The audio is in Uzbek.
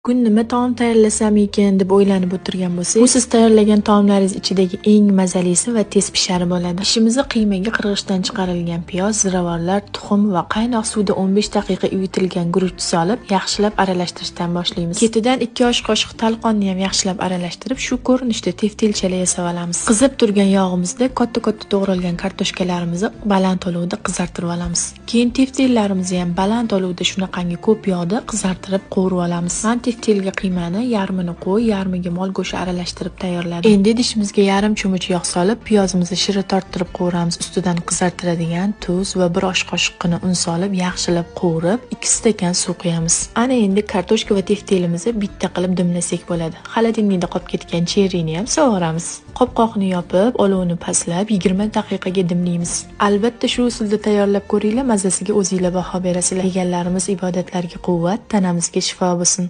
Bugun nima taom tayyorlasam ekan deb o'ylanib o'tirgan bo'lsangiz, bu siz tayyorlagan taomlaringiz ichidagi eng mazalisi va tez pishari bo'ladi. Ishimizni qiymaga qirg'ichdan chiqarilgan piyoz, ziravorlar, tuxum va qaynoq suvda 15 daqiqa uyitilgan guruch solib, yaxshilab aralashtirishdan boshlaymiz. Ketidan 2 osh qoshiq talqonni ham yaxshilab aralashtirib, shu ko'rinishda teftelchalar yasab olamiz. Qizib turgan yog'imizda katta-katta to'g'ralgan kartoshkalarimizni baland olovda qizartirib olamiz. Keyin teftellarimizni ham baland olovda shunaqangi ko'p yog'da qizartirib qovurib olamiz. Men teftelga qiymani yarmini qo'y, yarmiga mol go'shti aralashtirib tayyorladim. Endi idishimizga yarim cho'mich yog' solib, piyozimizni shira torttirib qovuramiz. Ustidan qizartiradigan tuz va 1 osh qoshiqqina un solib, yaxshilab qovurib, 2 stakan suv quyamiz. Ana endi kartoshka va teftelimizni bitta qilib dimlasak bo'ladi. Xolodilnikda qolib ketgan cherrini ham sovuramiz. Qopqoqni yopib, olovni pastlab 20 daqiqaga dimlaymiz. Albatta shu usulda tayyorlab ko'ringlar, mazasiga o'zingizlar baho berasizlar. Yeganlarimiz ibodatlarga quvvat, tanamizga shifo bo'lsin.